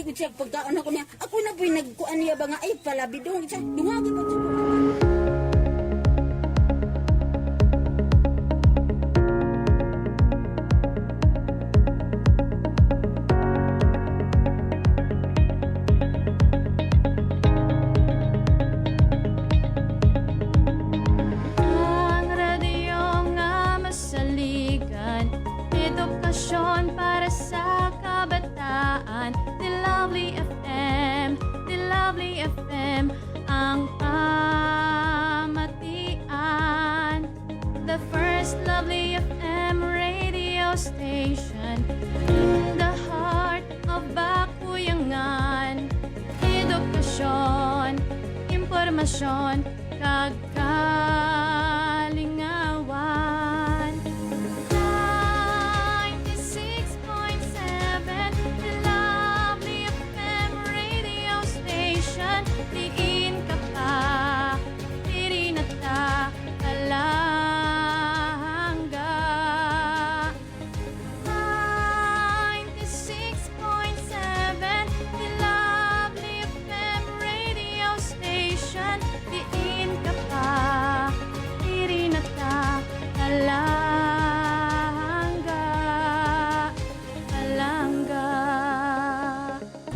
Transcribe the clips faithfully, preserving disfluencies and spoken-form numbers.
Siya pagkaon ako niya, ako na po'y nagkuan niya ba nga, "Ay, palabi dong." Siya, dungagi po siya. Ang radyo nga masaligan, edukasyon para sa kabataan. The Lovely F M, The Lovely F M, ang pamatian. The first Lovely F M radio station in the heart of Bakuyangan. Edukasyon, impormasyon, kag kalingawan. Ninety-six point seven, The Lovely F M radio station. Diin ka pa, diri na ta palangga. Ninety-six point seven, The Lovely F M radio station. Diin ka pa, diri na ta palangga, palangga.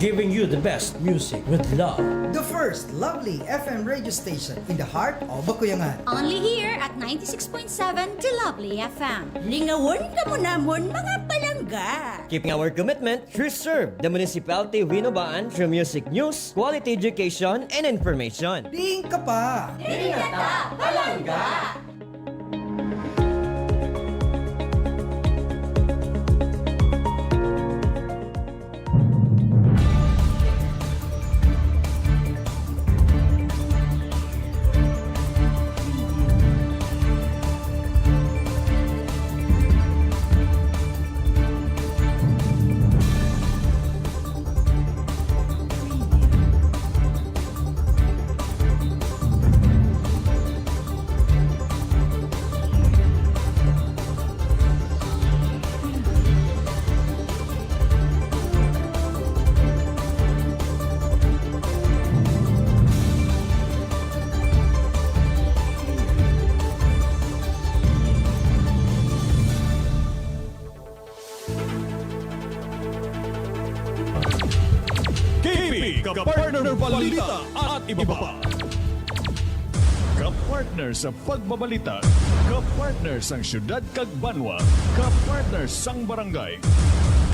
Giving you the best music with love. The first Lovely F M radio station in the heart of Bakuyangan. Only here at ninety-six point seven The Lovely F M. Lingawon kamo namon, mga palangga! Keeping our commitment, we serve the municipality of Binobaan through music news, quality education, and information. Diin ka pa! Diri na ta palangga! K P, kapartner balita at iba pa. Kapartner sa pagbabalita, kapartner sang syudad kag banwa, kapartner sang barangay,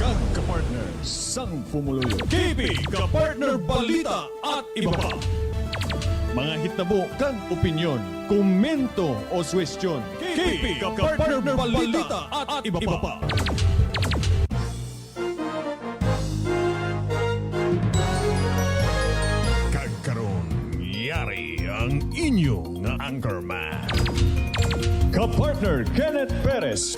kag kapartner sang pumuluyo. K P, kapartner balita at iba pa. Mga hitabo kag opinyon, komento o suwestyon. K P, kapartner balita at iba pa. Kag karon, yari ang inyo nga anchorman, kapartner Kenneth Perez.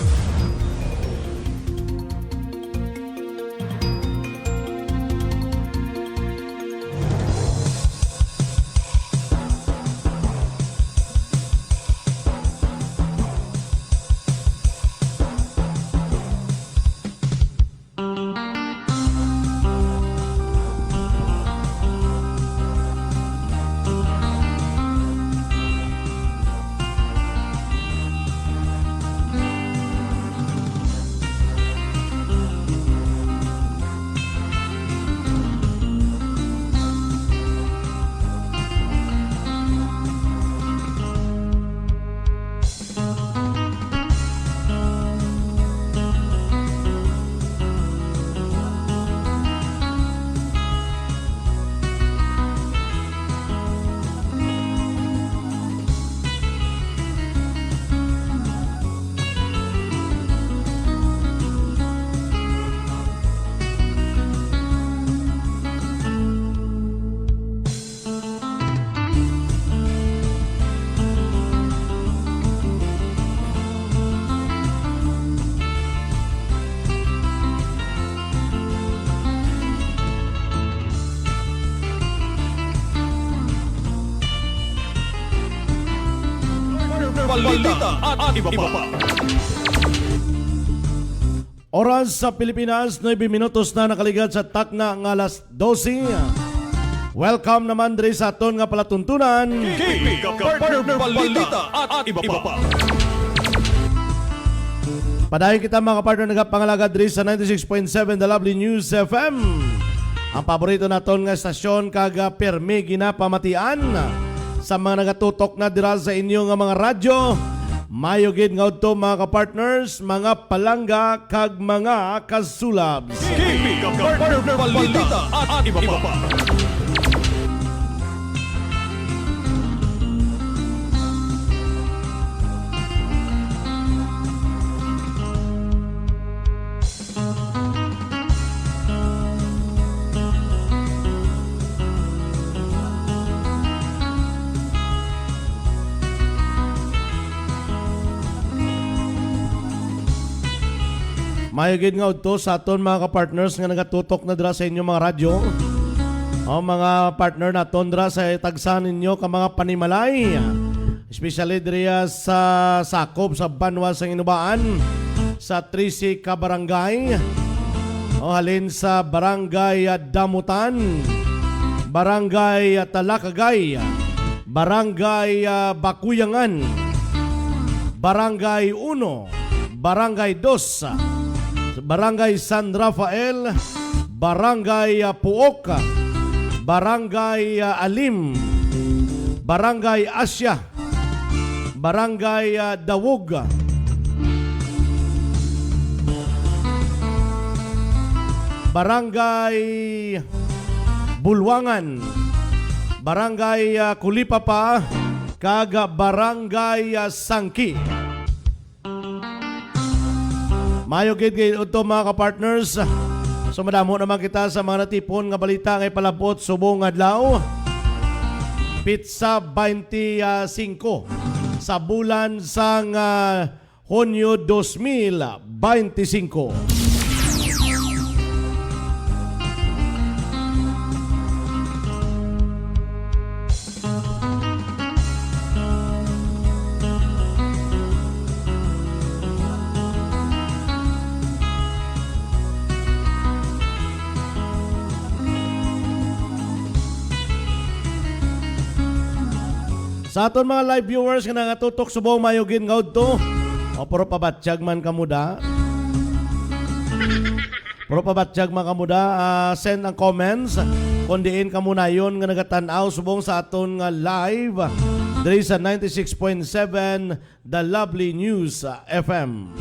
Balita at iba pa. Oras sa Pilipinas, nuebe minutos na nakaligad sa takna nga alas dose. Welcome naman diri sa aton nga palatuntunan. K P ka partner balita at iba pa. Padayon kita, mga kapartner, nagapangalagad diri sa ninety-six point seven The Lovely News F M. Ang paborito naton nga estasyon kag, ah, pirmi ginapamatian sa mga nagatutok na dira sa inyo nga mga radyo. Mayo gid nga udto, mga kapartners, mga palangga kag mga kasulabs. K P ka partner balita at iba pa. Mayo gid nga udto sa aton mga kapartners nga nagatutok na dira sa inyong mga radyo. O mga partner naton dira sa tagsa ninyo ka mga panimalay, especially diri sa sakop sa banwa sang Inubaan, sa trese ka barangay. O, halin sa Barangay, ah, Damutan, Barangay, ah, Talakagay, Barangay, ah, Bakuyangan, Barangay Uno, Barangay Dos, Barangay San Rafael, Barangay, ah, Puok, Barangay, ah, Alim, Barangay Asia, Barangay, ah, Dawog, Barangay Bulwangan, Barangay, ah, Kulipapa, kag Barangay, ah, Sangki. Mayo gid kay udto, mga kapartners. So, madamo naman kita sa mga natipon nga balita nga ipalabot subong adlaw. Pitsa twenty-five sa bulan sang, ah, Hunyo dos mil beintisinko. Sa aton mga live viewers nga nagatutok subong mayo gid nga udto, o, pero pabatyag man kamo da. Pero pabatyag man kamo da, ah, send ang comments kung diin kamo nayon nga nagatan-aw subong sa aton nga live diri sa ninety-six point seven The Lovely News, ah, F M.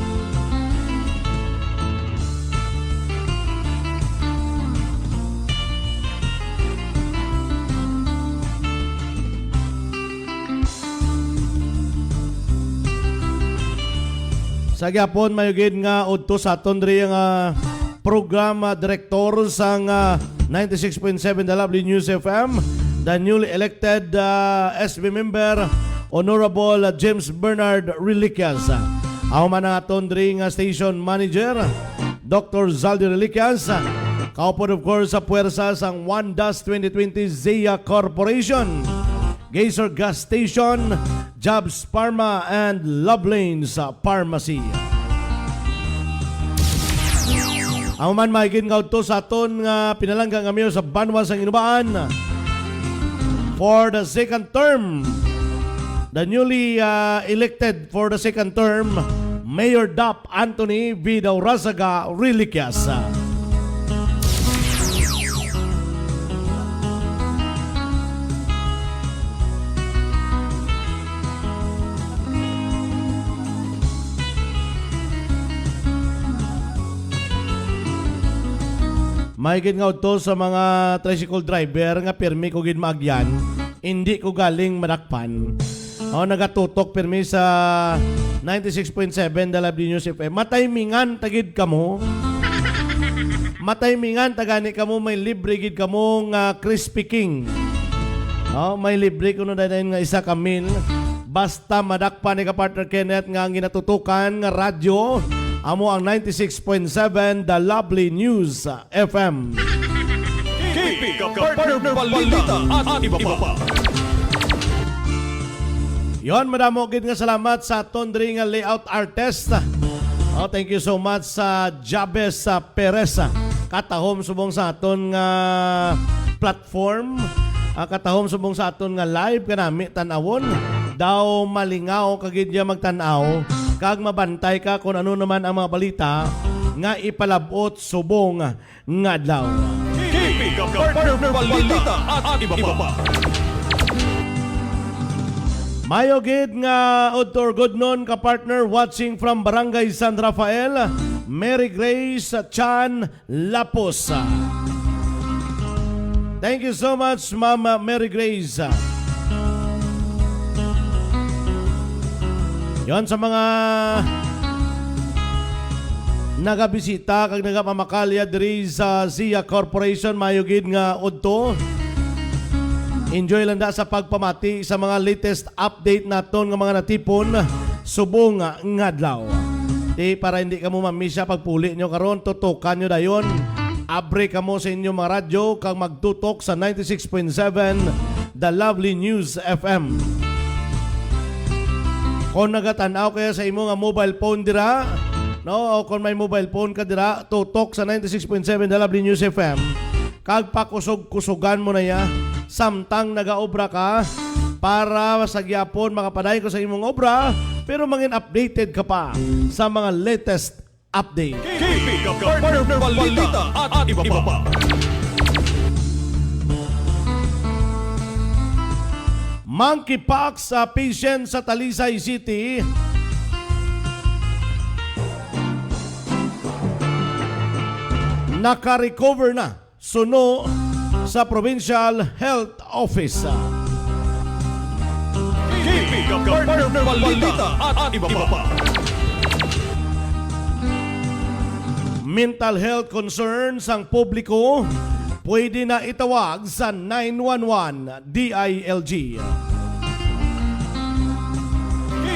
Sa gihapon, mayo gid nga udto sa aton diri nga programa direktor sang, ah, ninety-six point seven The Lovely News F M, the newly elected, ah, S B member, Honorable James Bernard Reliquias. Ako man ang aton diri nga station manager, Doctor Zaldi Reliquias. Kaupod, of course, sa puwersa sang One Dust twenty twenty Zeya Corporation, Gaysor Gas Station, Jobs Pharma, and Love Lanes Pharmacy. Amo man, maigin nga udto sa aton nga pinalangga nga mayor sa banwa sang Inubaan for the second term, the newly, uh, elected for the second term, Mayor Dap Anthony V. Daurazaga Reliquias. Maigid nga udto sa mga tricycle driver nga pirmi ko gid maagyan, indi ko galing madakpan. O, nagatutok pirmi sa ninety-six point seven The Lovely News F M. Matimingan ta gid kamo. Matimingan ta gani kamo, may libre gid kamo nga Crispy King. O, may libre kuno dayon nga isa ka meal. Basta madakpan ni ka partner Kenneth nga ang ginatutukan nga radyo amo ang ninety-six point seven The Lovely News F M. K P ka partner balita at iba pa. Yon, madamo gid nga salamat sa aton diri nga layout artist. O, Oh, thank you so much sa Jabez, sa Perez, ah. Katahom subong sa aton nga platform, ah, katahom subong sa aton nga live kanami tan-awon. Daw malingaw ka gid niya magtan-aw kag mabantay ka kung ano naman ang mga balita nga ipalab-ot subong nga adlaw. Keeping up, partner, balita at iba pa. Mayo gid nga udto or good noon, ka partner, watching from Barangay San Rafael, Mary Grace Chan Lapos. Thank you so much, Ma'am Mary Grace. Yon sa mga nagabisita kag nagapamakalya diri sa Zia Corporation, mayo gid nga udto. Enjoy lang da sa pagpamati sa mga latest update naton nga mga natipon subong nga adlaw. Di para hindi kamo mamisya pagpuli nyo karon, tutukan nyo dayon. Abre kamo sa inyong mga radyo kag magtutok sa ninety-six point seven The Lovely News F M. Kung nagatan-aw kaya sa imo nga mobile phone dira, no, o kung may mobile phone ka dira, tutok sa ninety-six point seven The Lovely News F M. Kag pakusog-kusugan mo na ya, samtang nagaobra ka, para sa gyapon makapadayon ka sa imong obra, pero mangin updated ka pa sa mga latest update. Keeping up, partner, balita at iba pa. Monkeypox sa patient sa Talisay City naka-recover na suno sa Provincial Health Office. Keeping up, partner, balita at iba pa. Mental health concerns sang publiko pwede na itawag sa nine one one D I L G.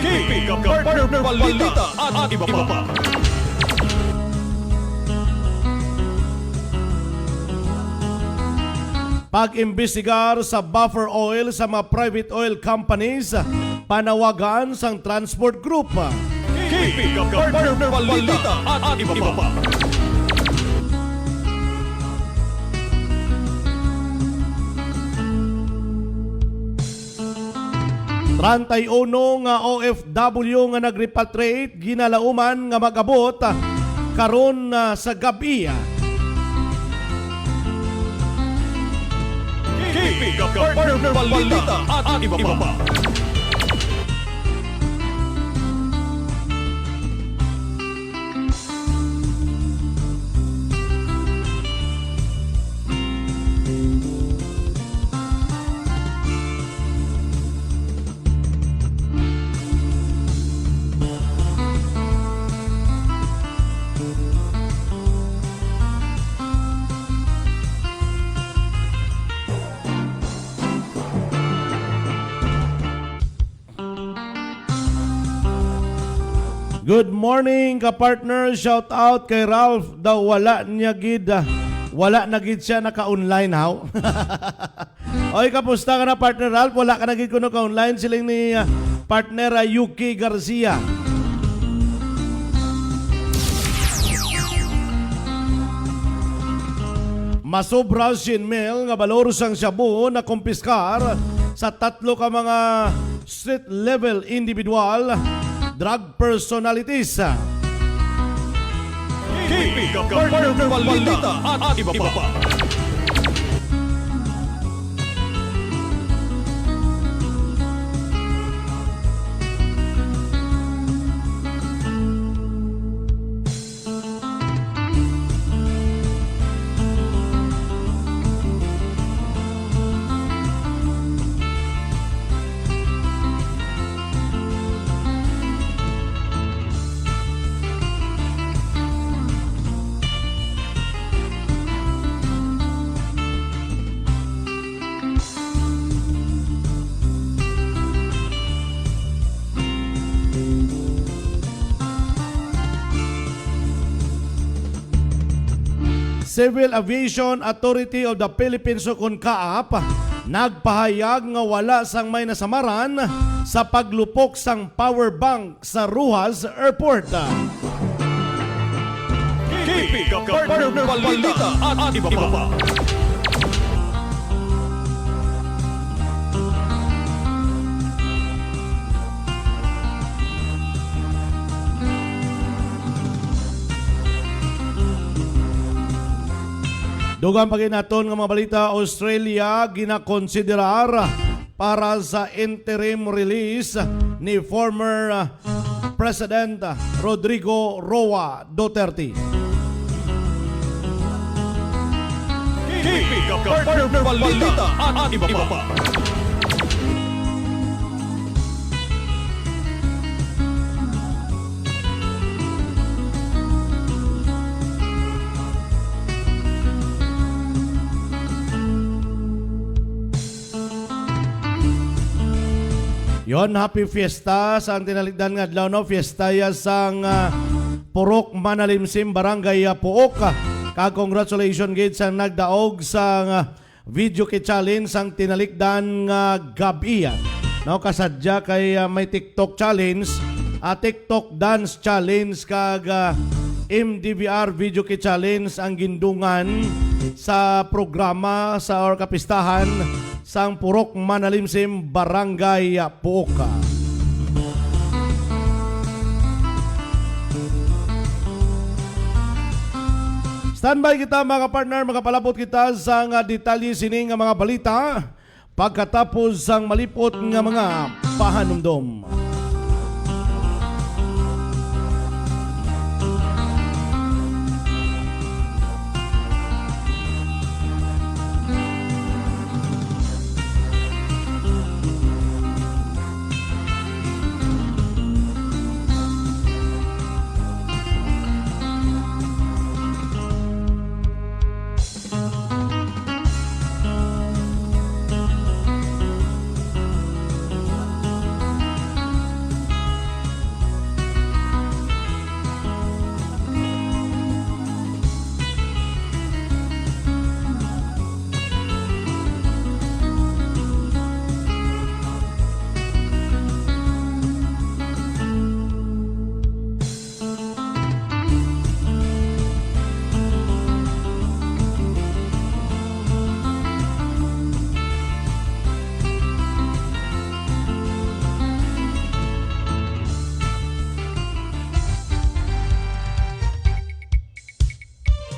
Keeping up, partner, balita at iba pa. Pag-imbestigar sa buffer oil sa mga private oil companies, panawagan sang Transport Group. Keeping up, partner, balita at iba pa. Treinta y uno nga O F W nga nag-repatriate ginalauman nga mag-abot karon, ah, sa gab-i. Keeping up, partner, balita at iba pa. Good morning, ka-partner. Shout out kay Ralph. Daw wala niya gid, ah, wala na gid siya naka-online, haw? Oy, kapusta ka na, partner Ralph? Wala ka na gid kuno ka-online, siling ni, ah, partner, ah, Yuki Garcia. Masobra sien mil nga balor sang shabu na kumpiskar sa tatlo ka mga street level individual drug personalities. Keeping up, partner, balita at iba pa. Civil Aviation Authority of the Philippines, ukon CAAP, nagpahayag nga wala sang may nasamaran sa paglupok sang power bank sa Roxas Airport. Pick up partner, balita at iba pa. Dugang pa gid naton nga mga balita, Australia ginakonsiderar para sa interim release ni former, ah, President Rodrigo Roa Duterte. Pick up partner, balita at iba pa. Yon, happy fiesta sang tinalikdan nga adlaw, no? Fiesta ya sang, ah, Purok Manalimsim, Barangay, ah, Puok. Kag congratulations gid sa nagdaog sang, ah, video key challenge sang tinalikdan nga gab-i, ah. No, kasadya kay, ah, may TikTok challenge, ah, TikTok dance challenge kag, ah, M D V R video key challenge ang gindungan sa programa sa or kapistahan sang Purok Manalimsim, Barangay Puok. Standby kita, mga partner, magapalapot kita sa nga detalye sini nga mga balita pagkatapos sang malipot nga mga pahanumdom.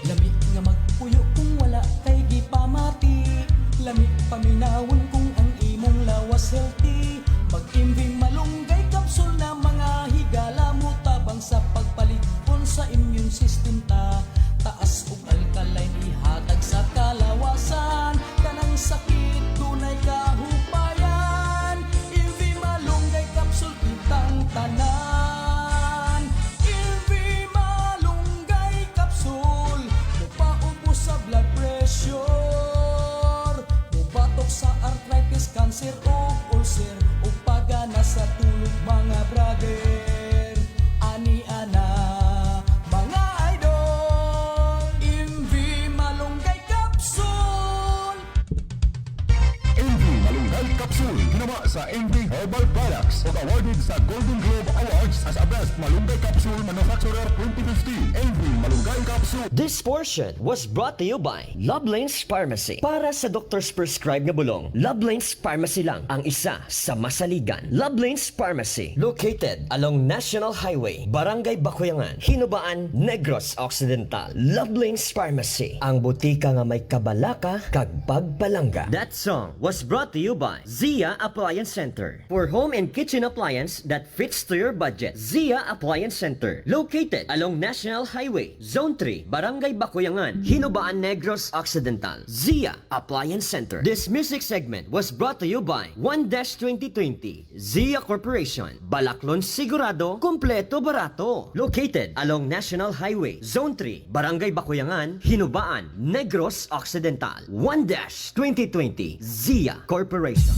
Lami nga magpuyo kung wala kay gipamati. Lami paminawon kung ang imong lawas healthy. Mag-M V Malunggay Capsule na mga higala mo tabang sa pagpalig-on sa immune system ta. Taas ug alkaline ihatag sa kalawasan. Kanang sakit dunay kahupayan. M V Malunggay Capsule kitang tanan. M V Malunggay Capsule. Mupaubos sa blood pressure. Mubatok sa arthritis, cancer, ug ulcer. Ug pagana sa tulog, mga brother. Ani ana, mga idol. M V Malunggay Capsule. M V Malunggay Capsule, ginama sa M V Herbal Products ug awarded sa Golden Globe Awards as a Best Malunggay Capsule Manufacturer twenty fifteen. M V Malunggay Capsule. This portion was brought to you by Love Lanes Pharmacy. Para sa doctor's prescribe nga bulong, Love Lanes Pharmacy lang ang isa sa masaligan. Love Lanes Pharmacy, located along National Highway, Barangay Bakuyangan, Hinubaan, Negros Occidental. Love Lanes Pharmacy, ang butika nga may kabalaka kag pagpalangga. That song was brought to you by Zia Appliance Center, for home and kitchen appliance that fits to your budget. Zia Appliance Center, located along National Highway, Zone three, Barangay Bakuyangan, Hinubaan, Negros Occidental. Zia Appliance Center. This music segment was brought to you by One Dash twenty twenty, Zia Corporation, Balaklon Sigurado, Kompleto Barato. Located along National Highway, Zone three, Barangay Bakuyangan, Hinubaan, Negros Occidental. One Dash twenty twenty, Zia Corporation.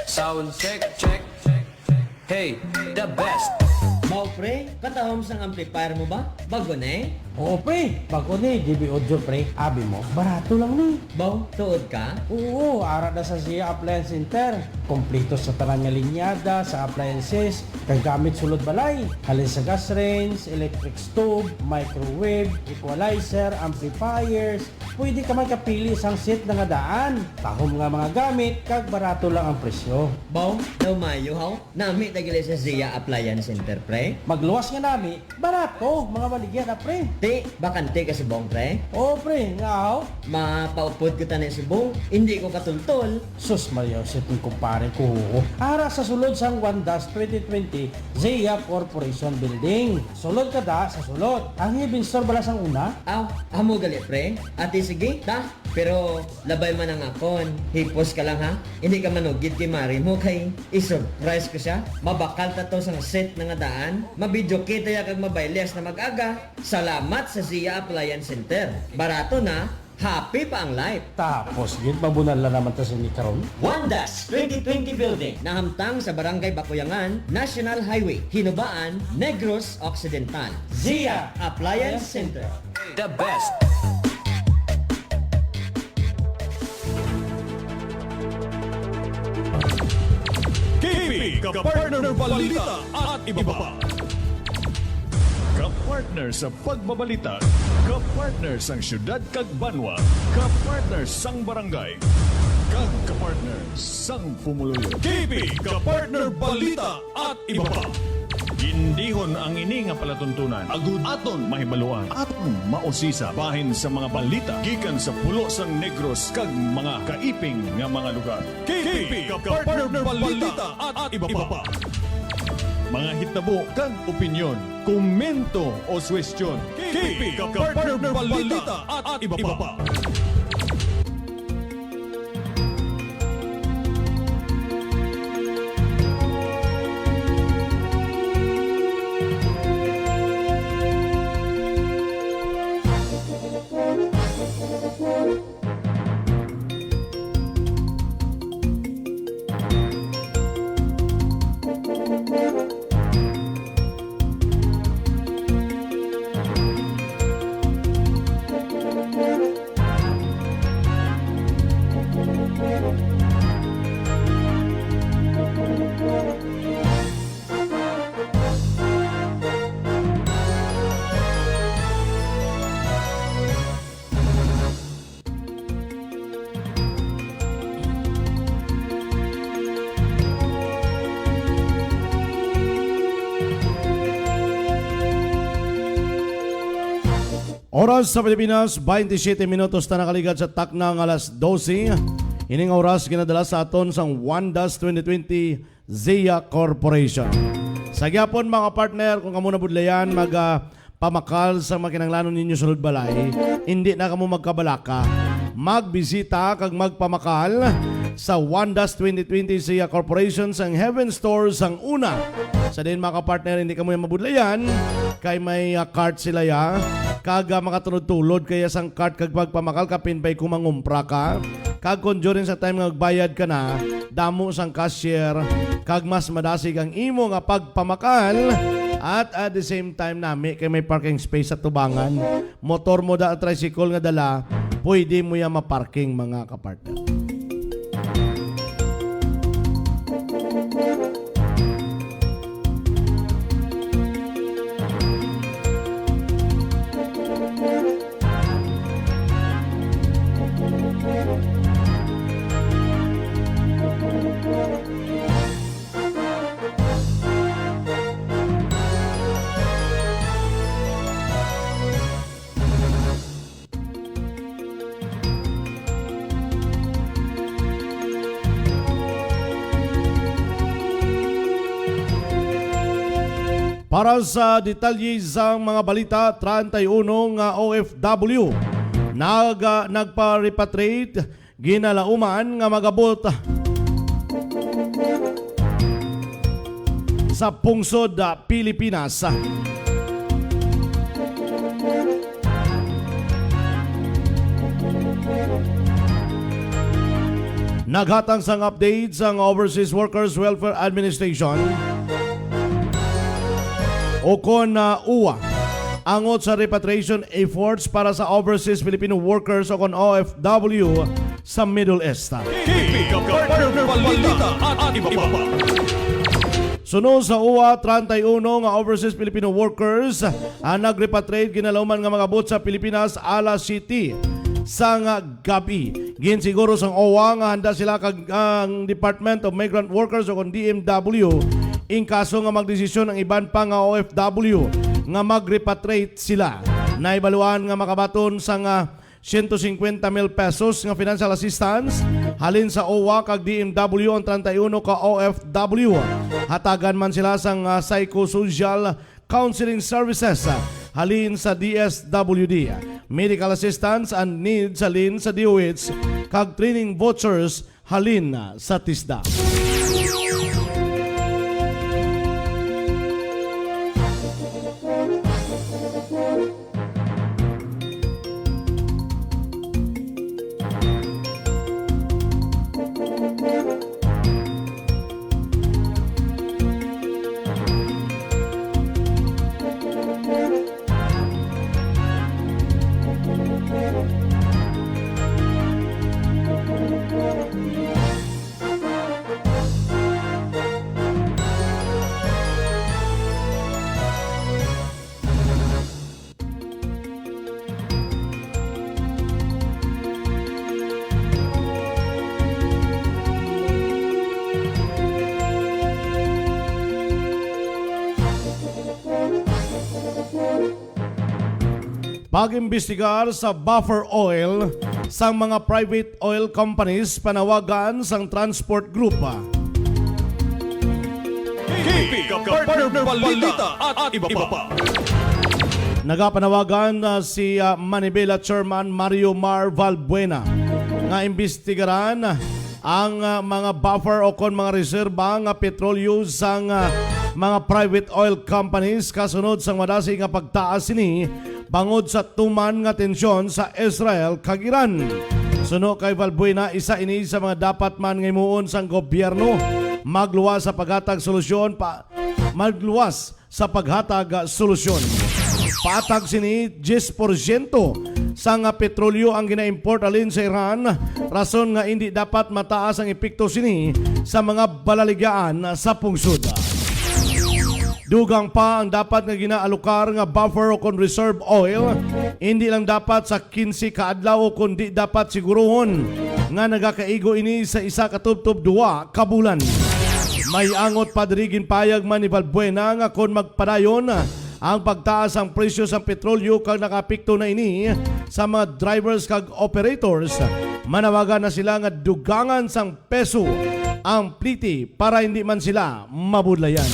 Sound check, check. Hey, the best. Baw, pre, katahom sang amplifier mo ba? Bago ni? Oo, pre. Bago ni, D B Audio, pre. Abi mo, barato lang ni. Baw, tuod ka? Oo, ara na sa Zia Appliance Center. Kompleto sa tanan nga linyada sa appliances kag gamit sulod balay. Halin sa gas range, electric stove, microwave, equalizer, amplifiers. Pwede ka man kapili sang set na nga daan. Tahom nga mga gamit kag barato lang ang presyo. Baw, daw mayo, haw? Nami ta gali sa Zia Appliance Center, pre. Magluwas nga nami, barato, mga baligya na, pre. Ti, bakante ka subong, pre? Oo, pre, nga aw. Mapaupod ko tani subong, hindi ko katultol. Sus Maria Jose, kung kumpare ko, oo. Ara sa sulod sang One Dash twenty twenty Zia Corporation Building. Sulod ka da sa sulod. Ang Heaven Store bala sang una? Aw, amo gali, pre. Ati, sige, ta. Pero labay man ang akon. Hipos ka lang, ha. Hindi ka manugid kay mari mo kay i-surprise ko siya. Mabakal ta to sang set na nga daan. Mabidyo kita ya kag mabayles na mag-aga. Salamat sa Zia Appliance Center. Barato na, happy pa ang life. Tapos, gid, mabunal na naman ta sini karon. One Dash twenty twenty Building, nahamtang sa Barangay Bakuyangan, National Highway, Hinubaan, Negros Occidental. Zia Appliance Center. The best. K P, Kapartner Balita at iba pa. Kapartner sa pagbabalita, kapartner sang syudad kag banwa, kapartner sang barangay, kag kapartner sang pumuluyo. K P, Kapartner Balita at iba pa. Gindihon ang ini nga palatuntunan, agud aton mahibaluan, aton mausisa bahin sa mga balita gikan sa pulo sang Negros kag mga kaiping nga mga lugar. K P, Kapartner Balita at iba pa. Mga hitabo kag opinyon, komento o suwestyon. K P, Kapartner Balita at iba pa. Oras sa Pilipinas, twenty-seven minutos na nakaligad sa takna nga alas dose. Ining oras ginadala sa aton sang One Dash twenty twenty Zia Corporation. Sa gyapon, mga partner, kung kamo nabudlayan mag, ah, pamakal sa mga kinahanglanon ninyo sulod balay, hindi na kamo magkabalaka. Magbisita kag magpamakal sa One Dash twenty twenty Zia Corporation sang Heaven Store sang una. Sa din, mga partner, hindi kamo mabudlayan kay may, ah, cart sila ya. Kag, ah, makatunod-tulod kaya sang cart kag pagpamakal kapin pa'y kumangumpra ka. Kag kung during sa time nga magbayad ka na, damo sang cashier, kag mas madasig ang imo nga pagpamakal, at at the same time nami kay may parking space sa tubangan. Motor mo da, tricycle nga dala, pwede mo ya maparking, mga kapartner. Para sa detalye sang mga balita, treinta y uno nga O F W nag-, nagpa-repatriate ginalauman nga mag-abot sa pungsod, ah, Pilipinas. Naghatag sang update sang Overseas Workers Welfare Administration. ukon, ah, uwa, angot sa repatriation efforts para sa overseas Filipino workers ukon O F W sa Middle East. K P K Partner Balita at iba pa. Suno sa uwa, treinta y uno nga overseas Filipino workers ang nag-repatriate ginaluman nga mag-abot sa Pilipinas alas siyete sang gab-i. Ginsiguro sang owa nga handa sila kag ang Department of Migrant Workers o kon D M W in kaso nga magdesisyon ang iban pa nga O F W nga mag-repatriate sila. Naibaluan nga makabaton sang siyento singkwenta mil pesos nga financial assistance halin sa owa kag D M W ang treinta y uno ka O F W. Hatagan man sila sang, ah, psychosocial counseling services, ah, halin sa D S W D, medical assistance and needs halin sa D O H, kag training vouchers halin sa TISDA. Pag-imbestigar sa buffer oil sang mga private oil companies panawagan sang Transport Group. K P K Partner Balita at iba pa. Nagapanawagan, ah, si, ah, Manibela Chairman Mario Mar Valbuena nga imbestigaran ang, ah, mga buffer o kon mga reserba nga petrolyo sang, ah, mga private oil companies kasunod sang madasi nga pagtaas sini bangod sa tuman nga tensyon sa Israel kag Iran. Suno kay Valbuena, isa ini sa mga dapat man nga himuon sang gobyerno, magluwas sa paghatag solusyon pa, magluwas sa paghatag solusyon. Patag sini, diyes porsyento sang petrolyo ang gina-import halin sa Iran, rason nga indi dapat mataas ang epekto sini sa mga balaligyaan sa pungsod. Dugang pa ang dapat nga ginaalokar nga buffer o kon reserve oil, indi lang dapat sa kinse ka adlaw, kundi dapat siguruhon nga nagakaigo ini sa isa ka tubtob duwa ka bulan. May angot pa diri, ginpahayag man ni Valbuena nga kon magpadayon ang pagtaas sang presyo sang petrolyo kag nakaapekto na ini sa mga drivers kag operators, manawagan na sila nga dugangan sang peso ang pliti para hindi man sila mabudlayan.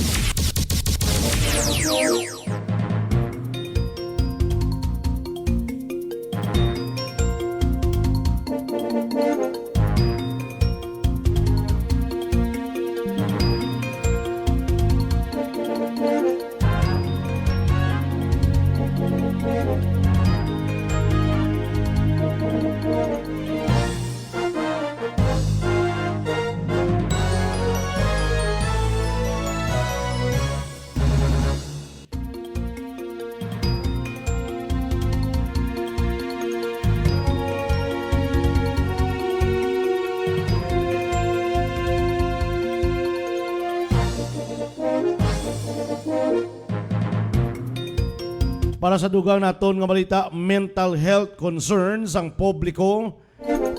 Para sa dugang naton nga balita, mental health concerns ang publiko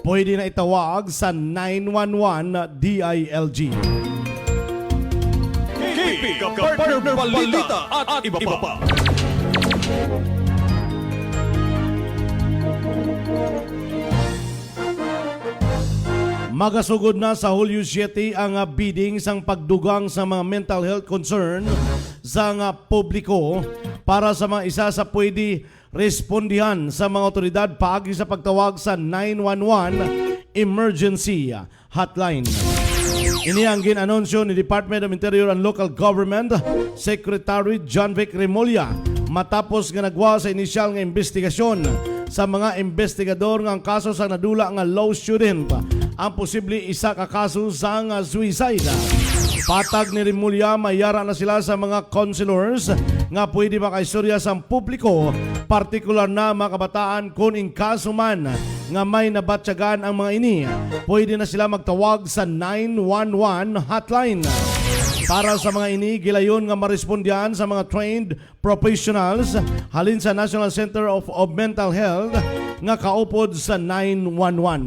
pwede na itawag sa nine one one D I L G. K P K Partner Balita at iba pa. Magasugod na sa Hulyo siete ang, ah, bidding sang pagdugang sa mga mental health concern sang, ah, publiko para sa mga isa sa pwede respondihan sa mga awtoridad paagi sa pagtawag sa nine one one emergency hotline. Ini ang gin-anunsyo ni Department of Interior and Local Government Secretary John Vic Remulla matapos nga nagwa sa inisyal nga imbestigasyon sa mga imbestigador nga ang kaso sa nadula nga law student ang posible isa ka kaso sang suicide. Patag ni Remulla, may yara na sila sa mga counselors nga pwede makaistorya sang publiko, partikular na mga kabataan, kon in kaso man nga may nabatyagan ang mga ini, pwede na sila magtawag sa nine one one hotline. Para sa mga ini, gilayon nga marespondihan sa mga trained professionals halin sa National Center of, of Mental Health nga kaupod sa nine one one.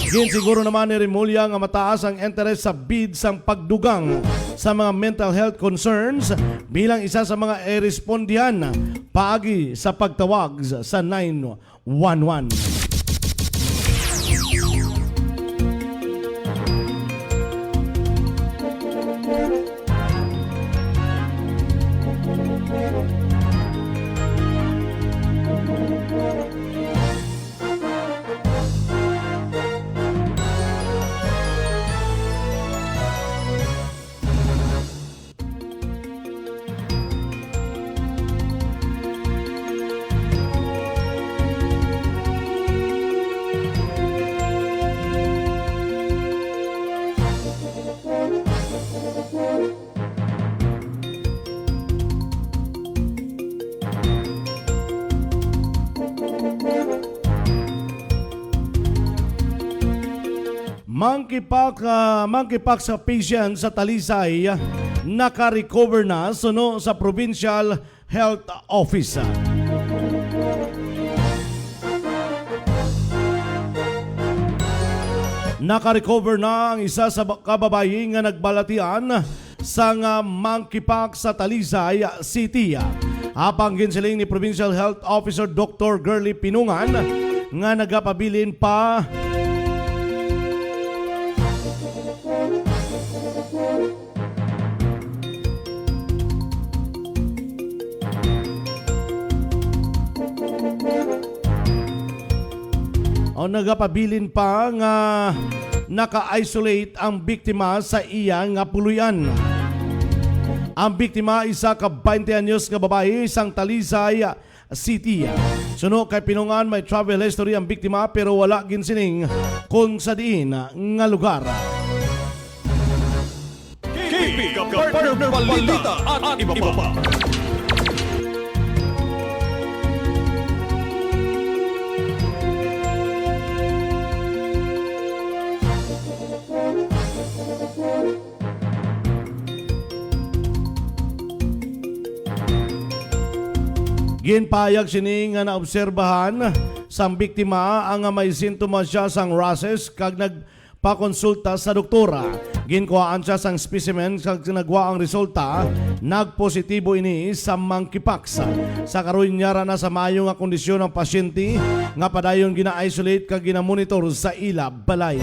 Ginsiguro naman ni Remulla nga mataas ang interes sa bid sang pagdugang sa mga mental health concerns bilang isa sa mga irespondihan paagi sa pagtawag sa nine one one. Monkeypox, ah, monkeypox sa patient sa Talisay naka-recover na suno sa Provincial Health Office. Naka-recover na ang isa sa ba-, kababayi nga nagbalatian sang, ah, monkeypox sa Talisay City. Apang ginsiling ni Provincial Health Officer Doktor Girly Pinungan nga nagapabilin pa O nagapabilin pa nga naka-isolate ang biktima sa iya nga puloy-an. Ang biktima, isa ka twenty anyos nga babayi sang Talisay City. Suno kay Pinungan, may travel history ang biktima pero wala ginsiling kung sa diin nga lugar. K P ka partner, balita at iba pa. Ginpahayag sini nga naobserbahan sang biktima ang nga may sintomas siya sang rashes kag nagpakonsulta sa doktora. Ginkuhaan siya sang specimen kag nagwa ang resulta, nagpositibo ini sa monkeypox. Sa karon, yara na sa maayo nga kondisyon ang pasyente nga padayon gina-isolate kag ginamonitor sa ila balay.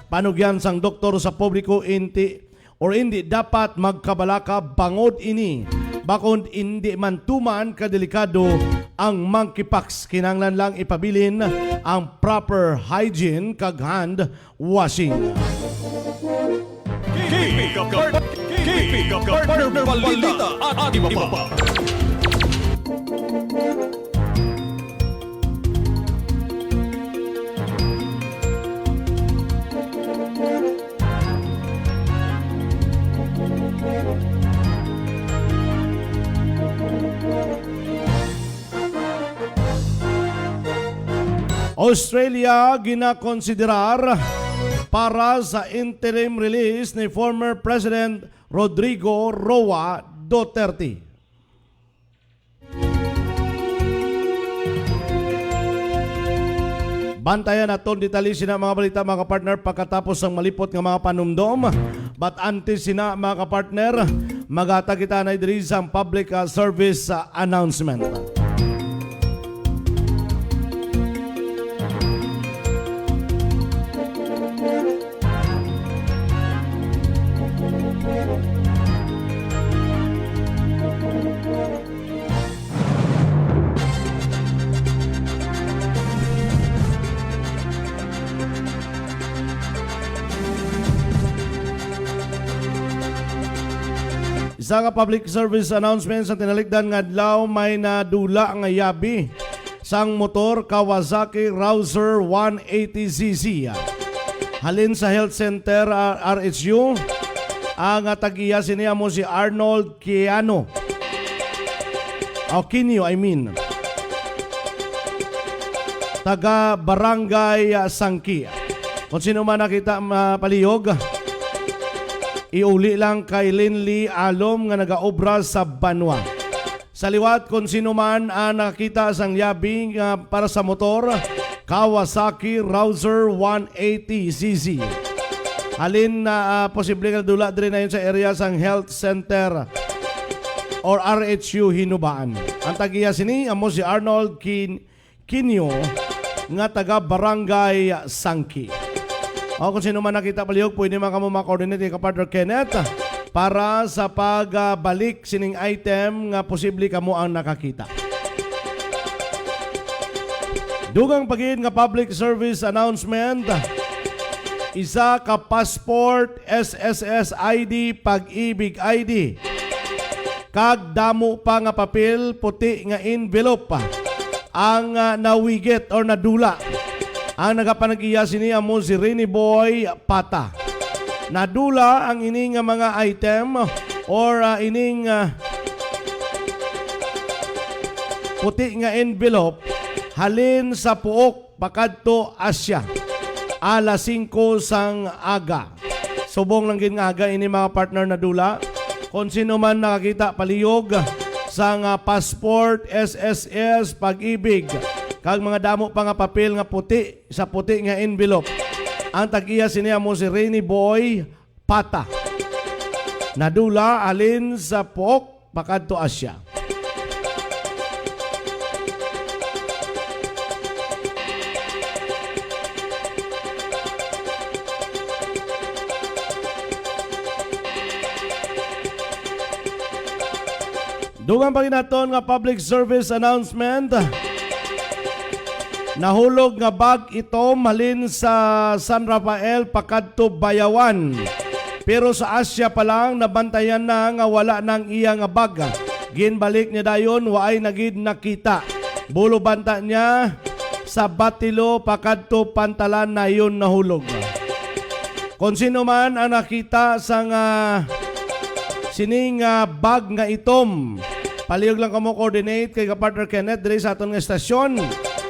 Panugyan sang doktor sa publiko, inti or indi dapat magkabalaka bangod ini. Bakod indi man tuman kadelikado ang monkeypox, kinahanglan lang ipabilin ang proper hygiene kag hand washing. K P ka part-, K P ka partner, balita at iba pa. Australia ginakonsiderar para sa interim release ni former President Rodrigo Roa Duterte. Bantayan naton detalye sina mga balita, mga partner, pagkatapos sang malipot nga mga panumdom. But antes sina, mga partner, maghatag kita na diri sang public, ah, service, ah, announcement. Isa nga public service announcement: sa tinalikdan nga adlaw, may nadula nga yabi sang motor Kawasaki Rouser one eighty C C halin sa Health Center, ah, R H U. Ang, ah, tag-iya sini amo si Arnold Quiano. O, Quinio, I mean. Taga Barangay, ah, Sangki. Kung sino man nakita, ah, palihog, iuli lang kay Linley Alom nga nagaobra sa Banwa. Sa liwat, kung sino man ang nakakita sang liabi nga para sa motor, Kawasaki Rouser one eighty C C. Halin na, ah, posible nga dula diri na yun sa area sang Health Center or R H U Hinubaan. Ang tag-iya sini amo si Arnold Kin-, Quinio nga taga Barangay Sangki. O kung sino man nakita palihog, pwede man kamo ma-coordinate kay Kapartner Kenneth para sa pagbalik sining item nga posible kamo ang nakakita. Dugang pa gid nga public service announcement, isa ka passport, S S S I D, Pag-ibig I D, kag damo pa nga papel, puti nga envelope ang, ah, nawigit or nadula. Ang nagapanag-iya sini amo si Rini Boy Pata. Nadula ang ini nga mga item or, ah, ining, ah, puti nga envelope halin sa Puok pakadto Asia, alas singko sang aga. Subong lang gid nga aga ini, mga partner, nadula. Kon sino man nakakita palihog sang, ah, passport, S S S, Pag-ibig, kag mga damo pa nga papel nga puti sa puti nga envelope, ang tag-iya sini amo si Rainy Boy Pata. Nadula halin sa Puok pakadto Asia. Dugang pa ginaton nga public service announcement. Nahulog nga bag itom halin sa San Rafael pakadto Bayawan. Pero sa Asia pa lang, nabantayan na nga wala nang iya nga bag. Ginbalik niya dayon, waay na gid nakita. Bulubanta niya sa Batilo pakadto Pantalan na yun nahulog. Kung sino man ang nakita sa nga sining, ah, bag nga itom, palihog lang kamo coordinate kay ka-partner Kenneth diri sa aton nga estasyon.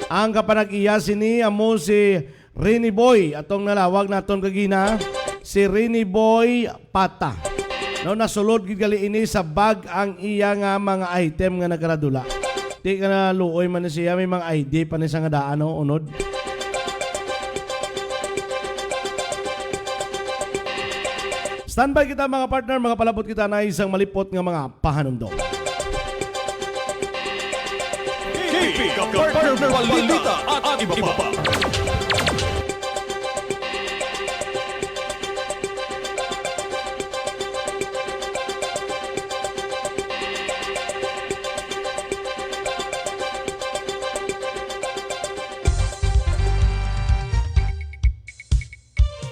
Ang kapanag-iya sini amo si Rini Boy, atong nalawag naton kagina, si Rini Boy Pata. No, nasulod gid gali ini sa bag ang iya nga mga item nga nagkaradula. Di ka na luoy man ni siya, may mga I D pa ni sa nga daan, no, unod. Standby kita, mga partner, mga palabot kita na isang malipot nga mga pahanumdom. K P ka partner, balita at iba pa.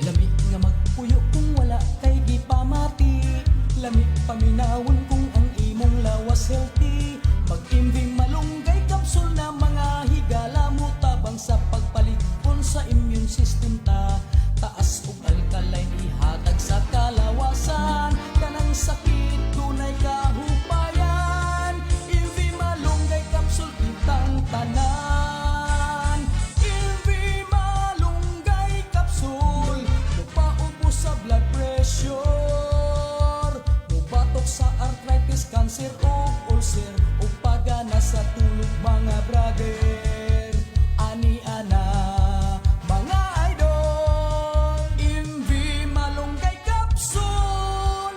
Lami nga magpuyo kung wala kay gipamati. Lami paminawon kung ang imong lawas healthy. Mag-M V Malunggay Capsule na mga higala mo tabang sa pagpalig-on sa immune system ta. Taas ug alkaline ihatag sa kalawasan. Kanang sakit dunay kahupayan. M V Malunggay Capsule kitang tanan. M V Malunggay Capsule, mopaubos sa blood pressure, mobatok sa arthritis, cancer, o ulcer, o pagana sa tulog, mga brother. Ani ana, mga idol, M V Malunggay Capsule.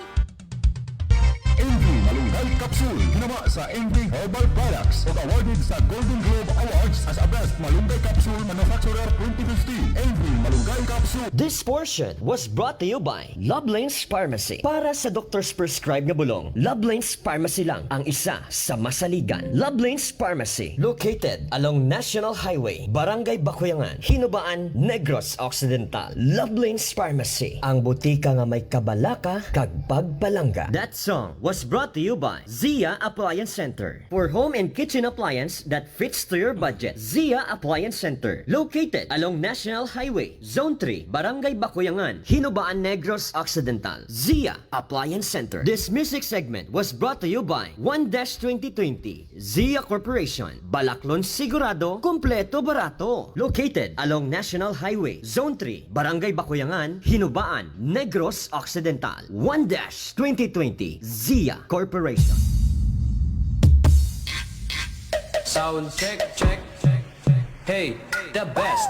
M V Malunggay Capsule, ginama sa M V Herbal Products, ug awarded sa Golden Globe Awards as a Best Malunggay Capsule Manufacturer twenty fifteen. M V Malunggay Capsule. This portion was brought to you by Love Lanes Pharmacy. Para sa doctor's prescribe nga bulong, Love Lanes Pharmacy lang ang isa sa masaligan. Love Lanes Pharmacy, located along National Highway, Barangay Bakuyangan, Hinubaan, Negros Occidental. Love Lanes Pharmacy, ang butika nga may kabalaka kag pagpalangga. That song was brought to you by Zia Appliance Center. For home and kitchen appliance that fits to your budget, Zia Appliance Center, located along National Highway, Zone three, Barangay Bakuyangan, Hinubaan, Negros Occidental. Zia Appliance Center. This music segment was brought to you by One Dash twenty twenty, Zia Corporation, Balaklon Sigurado, Kompleto Barato. Located along National Highway, Zone three, Barangay Bakuyangan, Hinubaan, Negros Occidental. One Dash twenty twenty, Zia Corporation. Sound check, check. Hey, the best.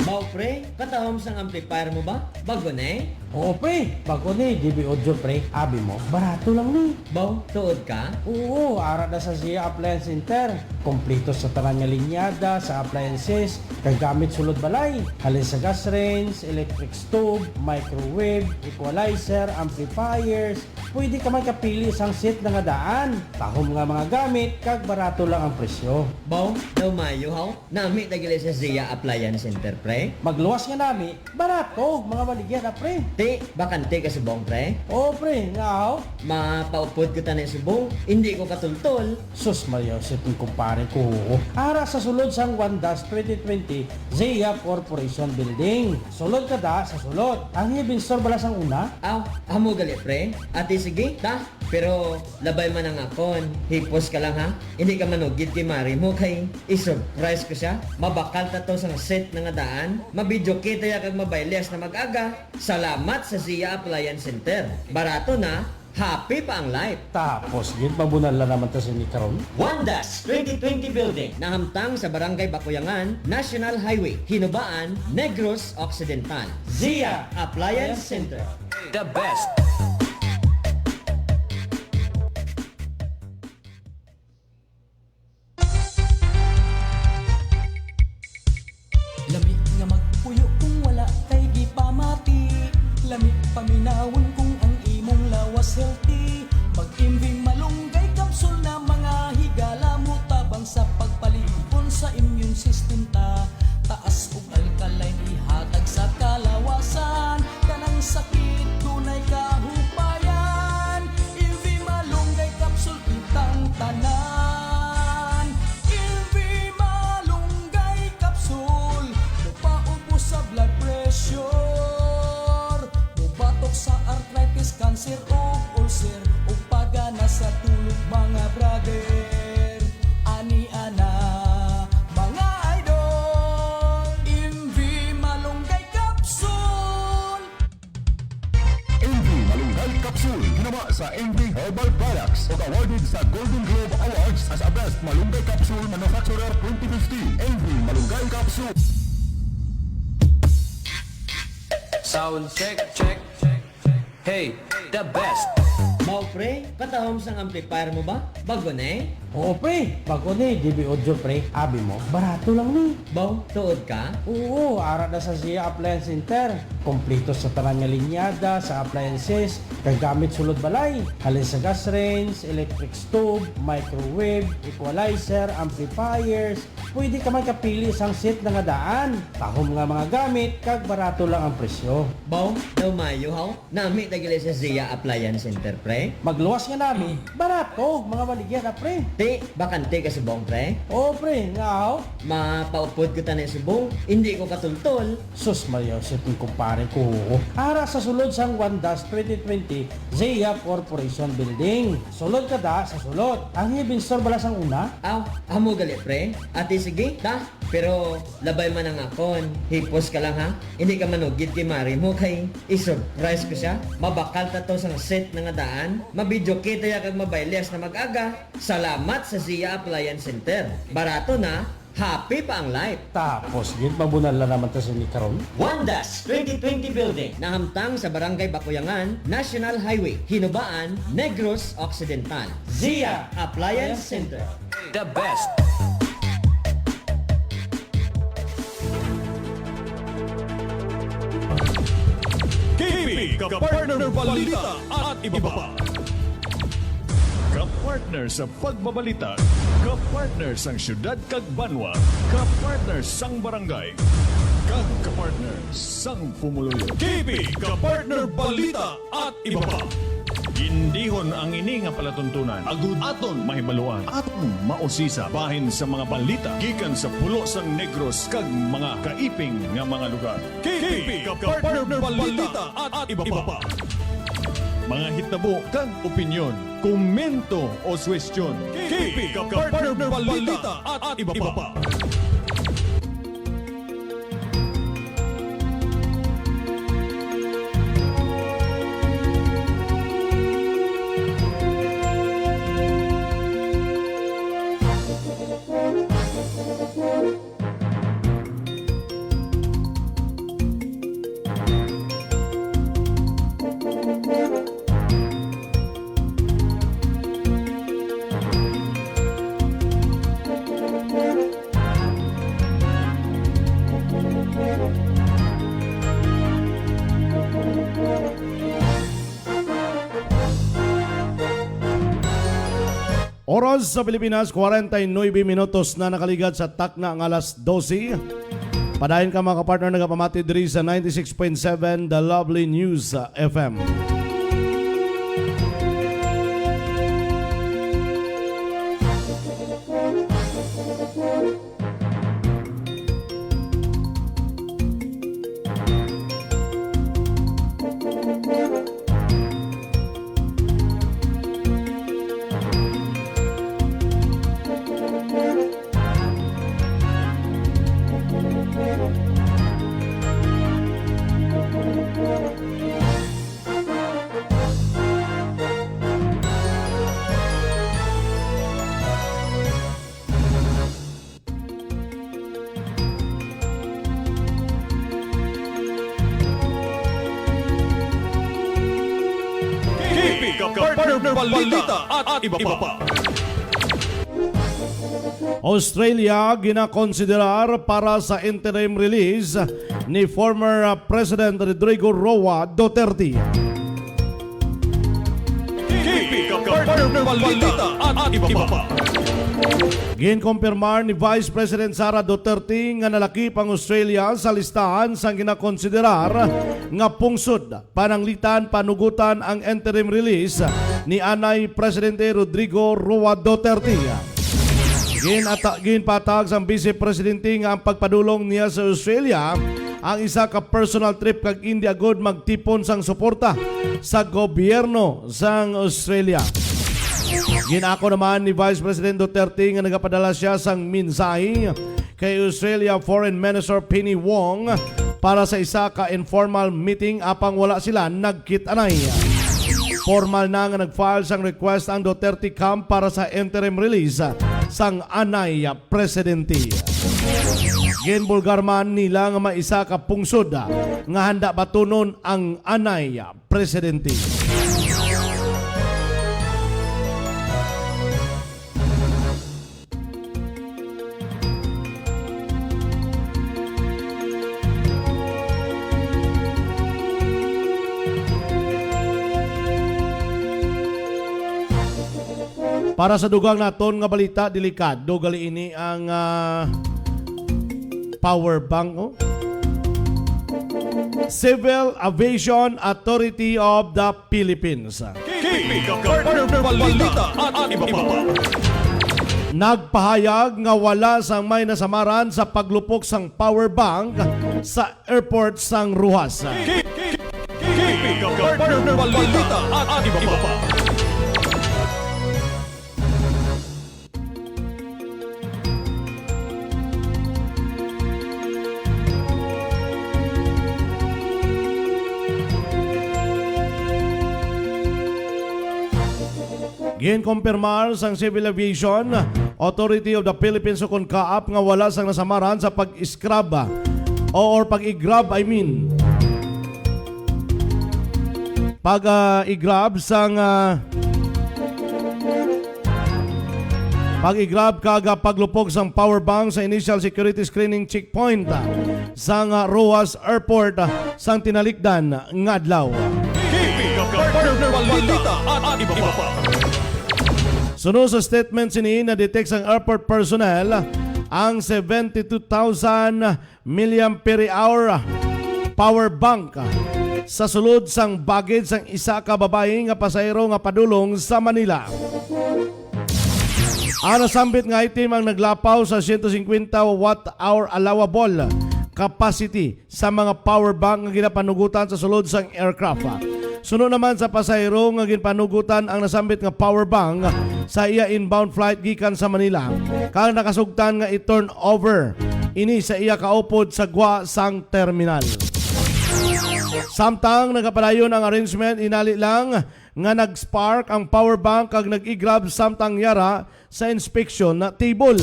Mao, pre, patahom sang amplifier mo ba? Bago ni? Oo, pre. Bago ni, D B Audio, pre. Abi mo, barato lang ni. Baw, tuod ka? Oo, ara na sa Zia Appliance Center. Kompleto sa tanan nga linyada sa appliances kag gamit sulod balay. Halin sa gas range, electric stove, microwave, equalizer, amplifiers, pwede ka man kapili sang set na nga daan. Tahom nga mga gamit kag barato lang ang presyo. Baw, daw mayo, haw? Nami na gali sa Zia Appliance Center, pre. Magluwas nga nami, barato, mga baligya na, pre. Ti, bakante ka subong, pre? Oo, pre, nga aw. Mapaupod ko tanay subong, hindi ko katultol. Sus, Maria Jose, kung kumpare ko, oo. Ara sa sulod sang One Dash twenty twenty Zia Corporation Building. Sulod ka da sa sulod. Ang heavy store bala sang una? Aw, amo gali, pre. Ati, sige, ta. Pero labay man ang akon, hipos ka lang ha. Hindi ka manugid kay mari mo kay i-surprise ko siya. Mabakal ta to sang set na nga daan. Mabidyo kita ya kag mabayles na mag-aga. Salamat sa Zia Appliance Center. Barato na, happy pa ang life. Tapos, gid, mabunal na naman ta sini karon. One Dash twenty twenty Building, nahamtang sa Barangay Bakuyangan, National Highway, Hinubaan, Negros Occidental. Zia Appliance Center. The best. Lami nga magpuyo kung wala kay gipamati. Lami paminawon kung ang imong lawas healthy. Mag-M V Malunggay Capsule na mga higala mo tabang sa pagpaligon sa immune system ta. Taas ug alkaline ihatag sa kalawasan. Kanang sakit dunay kahupayan. M V Malunggay Capsule kitang tanan. M V Malunggay Capsule, mopaubos sa blood pressure, mobatok sa arthritis, cancer, ug ulcer, ug pagana sa tulog, mga brother. Ani ana, mga idol, M V Malunggay Capsule. M V Malunggay Capsule, ginama sa M V Herbal Products ug awarded sa Golden Globe Awards as a Best Malunggay Capsule Manufacturer twenty fifteen. M V Malunggay Capsule. Sound check, check. Hey, the best. Mao, pre, patahom sang amplifier mo ba? Bago ni? Oo, pre. Bago ni, D B Audio, pre. Abi mo, barato lang ni. Baw, tuod ka? Oo, ara na sa Zia Appliance Center. Kompleto sa tanan nga linyada sa appliances kag gamit sulod balay. Halin sa gas range, electric stove, microwave, equalizer, amplifiers, pwede ka man kapili sang set na nga daan. Tahom nga mga gamit kag barato lang ang presyo. Baw, daw mayo, haw? Nami na gali sa Zia Appliance Center, pre. Magluwas nga nami, barato, mga baligya na, pre. Ti, bakante ka subong, pre? Oo, pre, nga aw. Mapaupod ko tanay subong, hindi ko katultol. Sus, Maria Jose, kung kumpare ko, oo. Ara sa sulod sang One Dash twenty twenty Zia Corporation Building. Sulod ka da sa sulod. Ang heavy store bala sang una? Aw, amo gali, pre. Ati, sige, ta. Pero labay man ang akon, hipos ka lang ha. Hindi ka manugid kay mari mo kay i-surprise ko siya. Mabakal ta to sang set na nga daan. Mabidyo kita ya kag mabayles na mag-aga. Salamat sa Zia Appliance Center. Barato na, happy pa ang life. Tapos, gid, mabunal na naman ta sini karon. One Dash twenty twenty Building, nahamtang sa Barangay Bakuyangan, National Highway, Hinubaan, Negros Occidental. Zia Appliance Center. The best. K P, kapartner balita at iba pa. Kapartner sa pagbabalita, kapartner sang syudad kag banwa, kapartner sang barangay, kag kapartner sang pumuluyo. K P, kapartner balita at iba pa. Indihon ang ini nga palatuntunan, agud aton mahibaluan, aton mausisa bahin sa mga balita gikan sa pulo sang Negros kag mga kaiping nga mga lugar. K P ka partner balita at iba pa. Mga hitabo kag opinyon, komento o suwestyon. K P ka partner balita at iba pa. Oras sa Pilipinas, kwarenta y nuebe minutos na nakaligad sa takna nga alas dose. Padayon ka, mga kapartner, nagapamati diri sa ninety-six point seven The Lovely News, uh, F M. K P ka partner balita at iba pa. Australia ginakonsiderar para sa interim release ni former, uh, President Rodrigo Roa Duterte. K P ka partner balita at iba pa. Ginkumpirmar ni Vice President Sara Duterte nga nalakip ang Australia sa listahan sang ginakonsiderar nga pungsod pananglitan panugutan ang interim release ni anay Presidente Rodrigo Roa Duterte. Ginata-, ginpatag sang Vice Presidente nga ang pagpadulong niya sa Australia ang isa ka personal trip kag indi agud magtipon sang suporta sa gobyerno sang Australia. Ginako naman ni Vice President Duterte nga nagapadala siya sang mensahe kay Australia Foreign Minister Penny Wong para sa isa ka informal meeting apang wala sila nagkit-anay. Formal na nga nag-file sang request ang Duterte camp para sa interim release sang anay presidente. Ginbulgar man nila nga may isa ka pungsod nga handa batunon ang anay presidente. Para sa dugang naton nga balita, delikado gali ini ang, ah, power bank, oh. Civil Aviation Authority of the Philippines. K P ka partner balita at iba pa. Nagpahayag nga wala sang may nasamaran sa paglupok sang power bank sa airport sang Roxas. K P ka partner balita at iba pa. Ginkumpirmar sang Civil Aviation Authority of the Philippines, ukon CAAP, nga wala sang nasamaran sa pag-scrub, ah, o, or pag-i-grab, I mean. Pag, ah, i-grab sang, ah, pag-i-grab kag, ah, paglupog sang power bank sa initial security screening checkpoint, ah, sang, ah, Roxas Airport, ah, sang tinalikdan nga adlaw. K P ka partner balita at iba pa. Suno sa statement sini, na-detect sang airport personnel ang seventy-two thousand milliampere hour power bank sa sulod sang baggage sang isa ka babayi nga pasahero nga padulong sa Manila. Ang nasambit nga item ang naglapaw sa siyento singkwenta watt hour allowable capacity sa mga power bank nga ginapanugutan sa sulod sang aircraft. Suno naman sa pasahero nga ginpanugutan ang nasambit nga power bank sa iya inbound flight gikan sa Manila, kag nakasugtan nga i-turn over ini sa iya kaupod sa gwa sang terminal. Samtang nagapadayon ang arrangement, inali lang nga nag-spark ang power bank kag nag-igrab samtang yara sa inspection na table.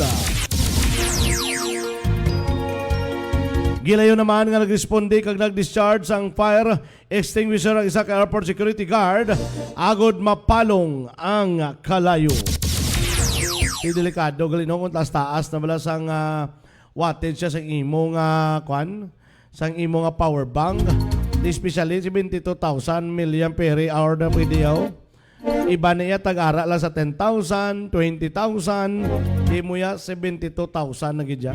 Gilayon naman nga nagresponde kag nag-discharge sang fire extinguisher ang isa ka airport security guard agod mapalong ang kalayo. Di delikado gali, no, kung taas-taas na bala sang, ah, wattage siya sang imo nga, kwan, sang imo nga power bank, especially seventy-two thousand milliampere hour na pwede, oh. Iba na iya, tag-ara lang sa ten thousand, twenty thousand, di mo ya seventy-two thousand na gid ya.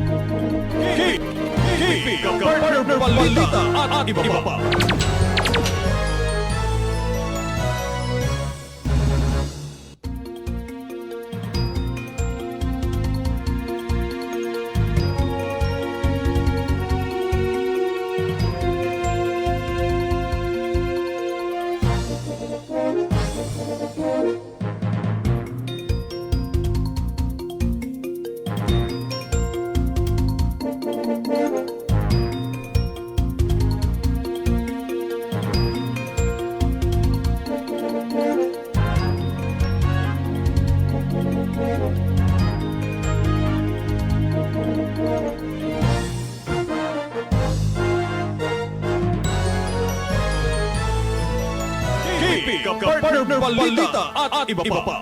K P, K P, Kapartner Balita at iba pa. K P, Kapartner Balita at iba pa.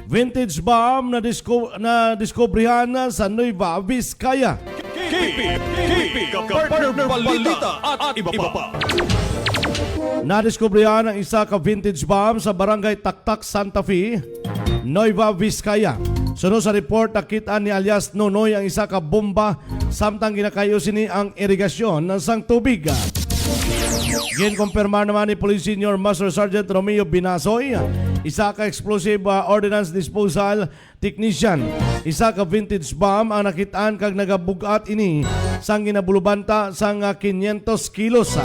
Vintage bomb na disko-, na diskubrihan sa Nueva Vizcaya. K P, K P, Kapartner Balita at iba pa. Nadiskubrihan ang isa ka vintage bomb sa Barangay Taktak, Santa Fe, Nueva Vizcaya. Suno sa report, nakit-an ni alias Nonoy ang isa ka bomba samtang ginakay-o sini ang irigasyon sang tubig. Ginkumpirma naman ni Police Senior Master Sergeant Romeo Binasoy, isa ka explosive, ah, ordnance disposal technician, isa ka vintage bomb ang nakit-an kag nagabug-at ini sang ginabulubanta sang, ah, quinientos kilos.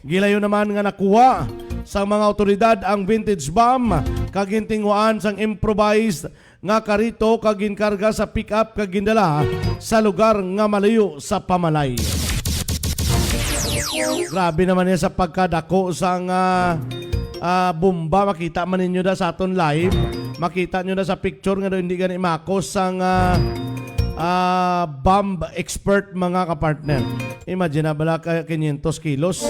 Gilayon naman nga nakuha sang mga awtoridad ang vintage bomb kag gintinguhaan sang improvised nga karito kag ginkarga sa pick-up kag gindala sa lugar nga malayo sa pamalay. Grabe naman niya sa pagkadako sang, ah, ah, bomba. Makita man ninyo da sa aton live. Makita nyo na sa picture nga daw hindi gani makos sang, ah, ah, bomb expert, mga kapartner. Imagine na bala ka quinientos kilos.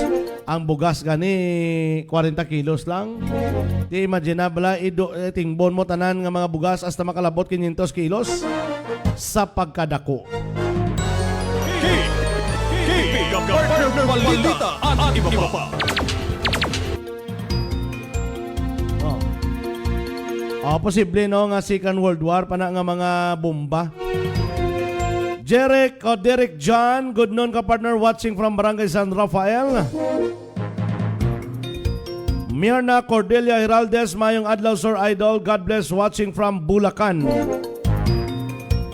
Ang bugas gani, kwarenta kilos lang. Di imagine na bala, ido-, eh, tingbon mo tanan nga mga bugas hasta makalabot quinientos kilos sa pagkadako. K P, K P, Kapartner Balita at iba pa. Oh. Oh, posible, no, nga Second World War pa na nga mga bomba. Jeric, oh, Derek John, good noon, kapartner, watching from Barangay San Rafael. Mirna Cordelia Heraldez, mayong adlaw, Sir Idol. God bless, watching from Bulacan.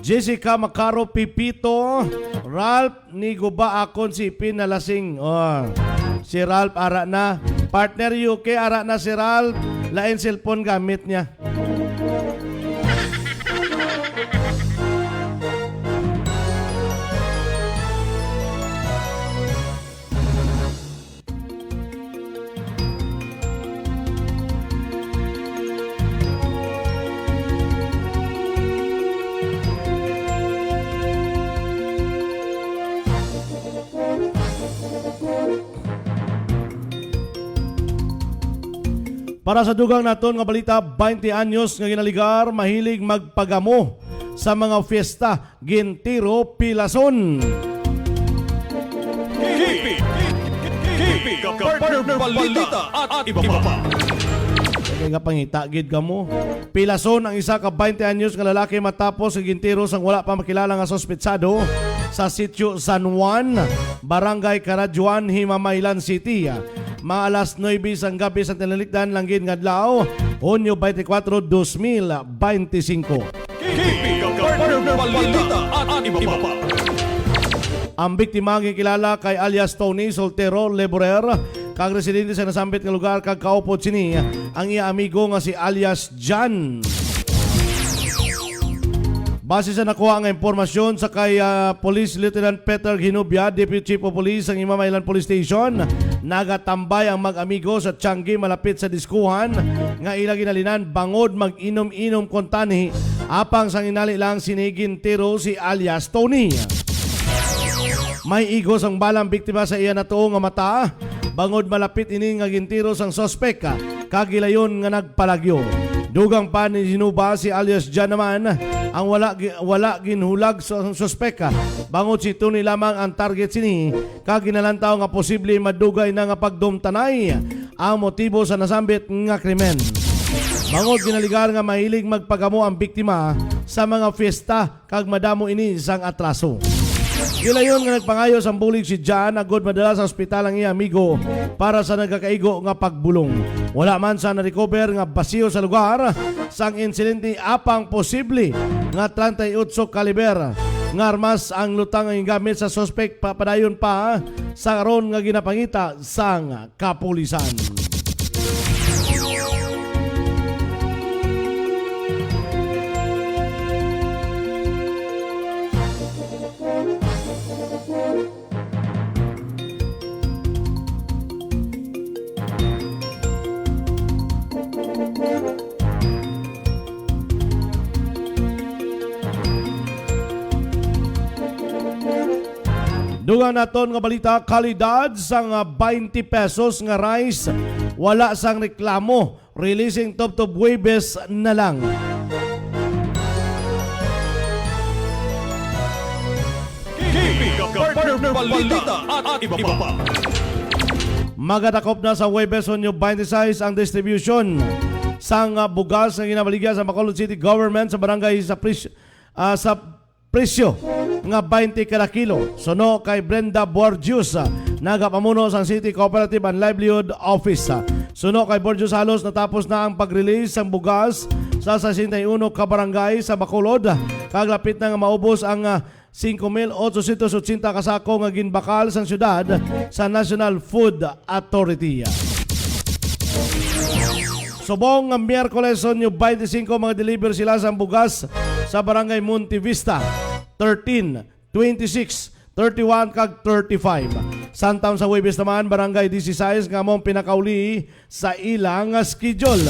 Jessica Macaro Pipito, Ralph, niguba akon si Pin na lasing. Oh, si Ralph ara na. Partner U K, ara na si Ralph. Lain cellphone gamit niya. Para sa dugang naton nga balita, twenty anyos nga ginaligar, mahilig magpagamo sa mga fiesta, gintiro, pilason. K P, K P, Kapartner Balita at iba pa. Kaya nga pangita gid kamo. Pilason ang isa ka twenty anyos nga lalaki matapos nga gintiro sang wala pa makilala nga suspetsado sa Sitio San Juan, Barangay Karajuan, Himamaylan City. Mga alas nuebe sang gabi sa tinalikdan lang gid nga adlaw, Hunyo twenty-four, dos mil beintisinco. K P K Partner Balita at iba pa. Ang biktima ang gikilala kay alias Tony Soltero Leborer, kag residente sa nasambit nga lugar, kag kaupod sini ang iya amigo nga si alias Jan. Base sa nakuha nga impormasyon sa kay, ah, Police Lieutenant Peter Ginubia, Deputy Chief of Police sang Himamaylan Police Station, nagatambay ang mag-amigo sa Tiangge malapit sa diskuhan nga ila ginalinan bangod mag-inom-inom kuntani, apang sang inali lang sini gintiro si alias Tony. May igos ang bala ang biktima sa iya natuo nga mata, bangod malapit ini nga gintiro sang suspek, ah, kag gilayon nga nagpalagyo. Dugang pa ni Jinuba, si alias Jan naman ang wala gi-, wala ginhulag sa suspek, ah, bangod si Tony lamang ang target sini, kag ginalantaw nga posible madugay na nga pagdumtanay ang motibo sa nasambit nga krimen. Bangod ginaligar nga mahilig magpagamo ang biktima sa mga fiesta, kag madamo ini sang atraso. Gilayon nga nagpangayo sang bulig si Jan agod madala sa ospital ang iya amigo para sa nagakaigo nga pagbulong. Wala man sa na-recover nga basiyo sa lugar sang insidente, apang posible nga treinta y ocho caliber nga armas ang lutang nga gingamit sa suspek pa, padayon pa sa karon nga ginapangita sang kapulisan. Dugang naton nga balita, kalidad sang, ah, twenty pesos nga rice, wala sang reklamo. Releasing tubtob Huwebes na lang. K P K Partner Balita at iba pa. Magadakop na sa Huwebes, Hunyo twenty-six, ang distribution sang, ah, bugas nga ginabaligya sa Bacolod City Government sa barangay sa pres-, ah, sa presyo nga twenty kada kilo. Suno kay Brenda Borgius, ah, nagapamuno sang City Cooperative and Livelihood Office, ah. Suno kay Borgius, halos natapos na ang pag-release sang bugas sa sesenta y uno ka barangay sa Bacolod, kag lapit na nga maubos ang, ah, singko mil otsosyentos otsenta ka sako nga ginbakal sang siyudad sa National Food Authority. Subong nga Miyerkules, Hunyo twenty-five, mga deliver sila sang bugas sa Barangay Monte Vista, thirteen, twenty-six, thirty-one, kag thirty-five. Samtang sa Huwebes naman, Barangay Dieciséis nga amo ang pinakauli sa ilang schedule.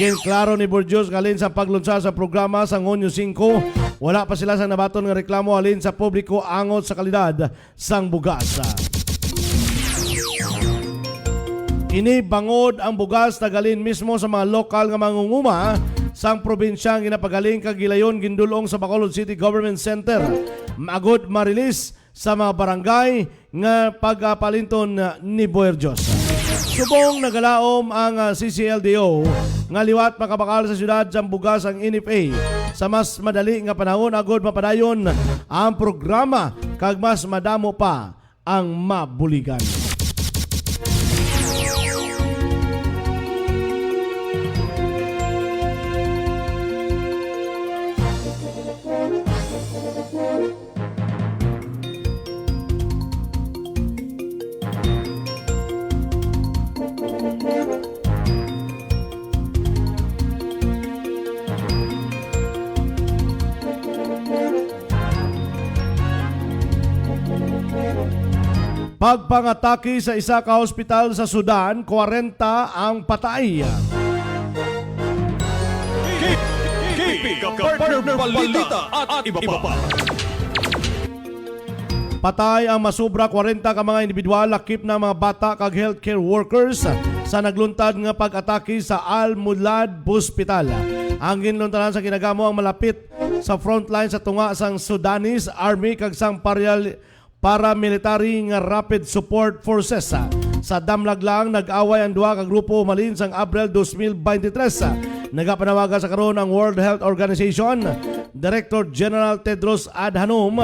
Ginklaro ni Borgius nga halin sa paglunsad sa programa sang Hunyo singko, wala pa sila sang nabaton nga reklamo halin sa publiko angot sa kalidad sang bugas. Ini bangod ang bugas naghalin mismo sa mga lokal nga mangunguma sang probinsya ang ginapagaling kag gilayon gindul-ong sa Bacolod City Government Center, agod ma-release sa mga barangay nga pagapalinton ni Borgius. Subong nagalaom ang, ah, C C L D O nga liwat makabakal sa siyudad sang bugas ang N F A sa mas madali nga panahon agod mapadayon ang programa kag mas madamo pa ang mabuligan. Pagpangatake sa isa ka hospital sa Sudan, kwarenta ang patay. K P K Partner Balita at iba pa. Patay ang masobra kwarenta ka mga individual, lakip na mga bata kag healthcare workers, sa nagluntad nga pag-atake sa Al Mulad Hospital. Ang ginluntaran sa ginagamo ang malapit sa frontline sa tunga sang Sudanese Army kag sang parial-, paramilitary nga Rapid Support Forces. Sa damlag lang, nag-away ang duha ka grupo malin sang Abril dos mil beintitrés. Nagapanawagan sa karon ang World Health Organization Director General Tedros Adhanom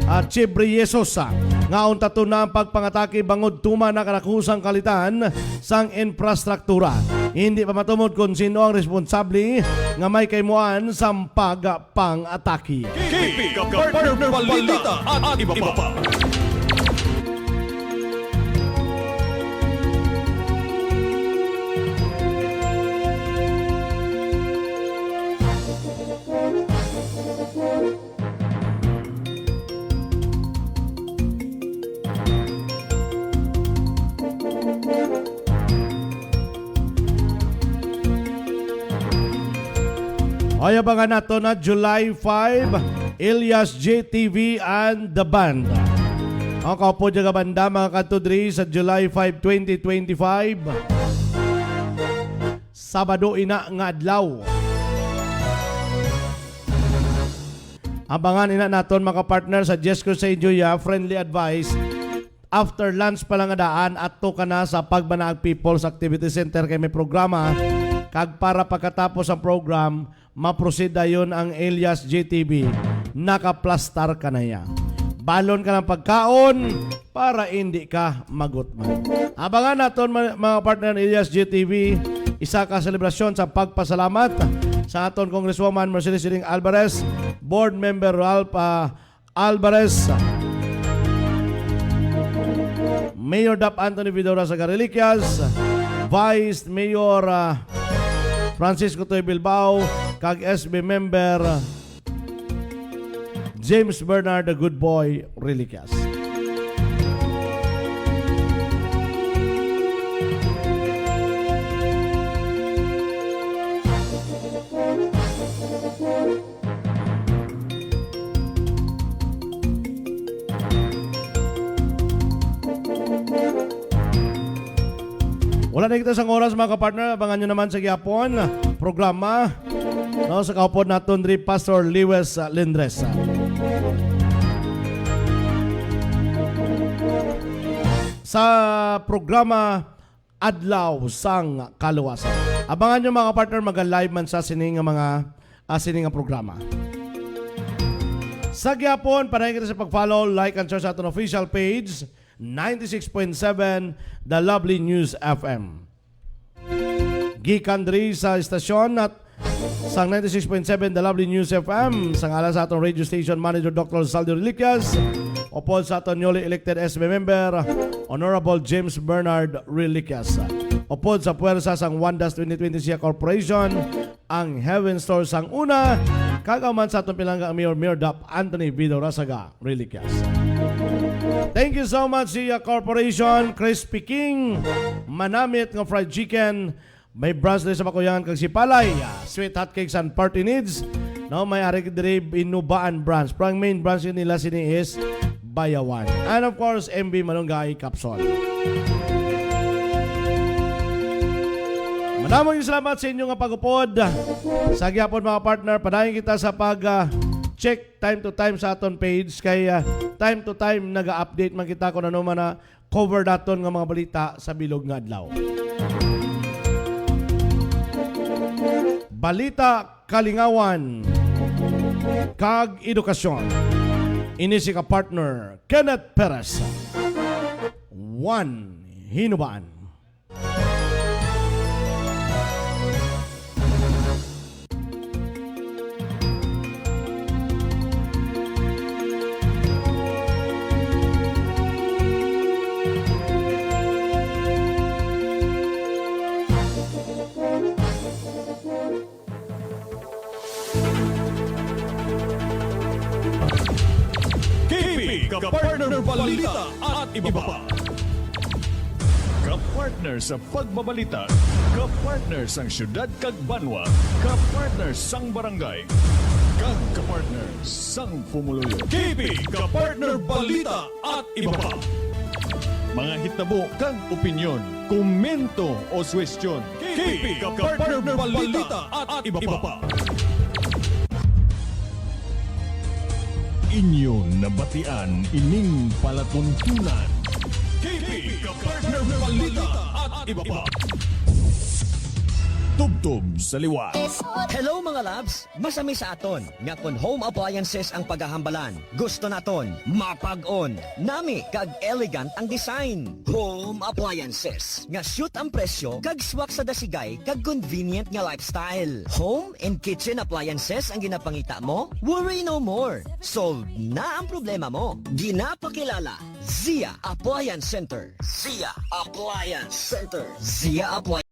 ah, Chibriesos, ah, nga untaton na ang pagpangatake bangod tuman na karakusang kalitan sang infrastruktura. Hindi pa matumod kon sino ang responsable nga may kaimuan sang pagpangatake. K P, Kapartner Balita at iba pa. Ay, abangan nato na July five, Elias J T V and the band. Ang kaupod nga banda, mga kadto diri sa July five, twenty twenty-five. Sabado ina nga adlaw. Abangan ina naton, mga partner, sa Jess Cruz sa inyo, ya, friendly advice. After lunch pa lang nga daan, ato ka na sa Pagmanaag People's Activity Center kay may programa. Kag para pagkatapos ang program, maproceed dayon ang Elias J T V. Nakaplastar ka na ya. Balon ka ng pagkaon para hindi ka magutman. Abangan naton, ma-, mga partner, ang Elias J T V, isa ka selebrasyon sa pagpasalamat sa aton Congresswoman Mercedes Siling Alvarez, Board Member Ralph, ah, Alvarez, Mayor Dap Anthony Vidora sa Reliquias, Vice Mayor, ah, Francisco Toy Bilbao, kag S B member James Bernard the Good Boy Reliquias. Wala na kita sang oras, mga kapartner. Abangan nyo naman sa gihapon programa, no, sa kaupod naton diri, Pastor Lewis, uh, Lindres, uh, sa programa Adlaw sang Kaluwasan. Abangan nyo, mga partner, maga-live man sa sini nga mga, ah, sini nga programa. Sa gihapon, padayon kita sa pag-follow, like, and share sa aton official page, ninety-six point seven The Lovely News F M. Gikan diri sa istasyon at sang ninety-six point seven The Lovely News F M, sa ngalan sa aton radio station manager, Doctor Saldo Reliquias, upod sa aton newly elected S B member, Honorable James Bernard Reliquias, upod sa puwersa sang One Dash twenty twenty Siya Corporation, ang Heaven Store sang una, kag ang man sa aton pinanggang Mayor, Mayor Dap Anthony Vido Rasaga Reliquias. Thank you so much, Siya Corporation, Crispy King, manamit nga fried chicken, may branch diri sa Makuyangan kag Sipalay, ah, Sweet Hot Cakes and Party Needs. No, may ari diri Binubaan branch. Pero ang main branch nila sini is Bayawan. And of course, M B Malunggay Capsule. Madamo yung salamat sa inyo nga pag-upod. Sa gihapon, mga partner, padayon kita sa pag, ah, check time to time sa aton page. Kay, ah, time to time, naga-update man kita kung ano man na cover naton nga mga balita sa bilog nga adlaw. Balita, kalingawan, kag edukasyon. Ini si ka-partner Kenneth Perez. One Hinubaan. K P, Kapartner Balita at iba pa. Kapartner sa pagbabalita, kapartner sang syudad kag banwa, kapartner sang barangay, kag kapartner sang pumuluyo. K P, Kapartner Balita at iba pa. Mga hitabo kag opinyon, komento o suwestyon. K P, Kapartner Balita at iba pa. Inyo nabatian ining palatuntunan. K P, Kapartner Balita at iba pa. Tubtob sa liwat. Hello mga loves! Masami sa aton nga kon home appliances ang pagahambalan, gusto naton mapag-on, nami kag elegant ang design. Home appliances nga shoot ang presyo kag swak sa dasigay kag convenient nga lifestyle. Home and kitchen appliances ang ginapangita mo? Worry no more. Solve na ang problema mo. Ginapakilala, Zia Appliance Center. Zia Appliance Center. Zia Appliance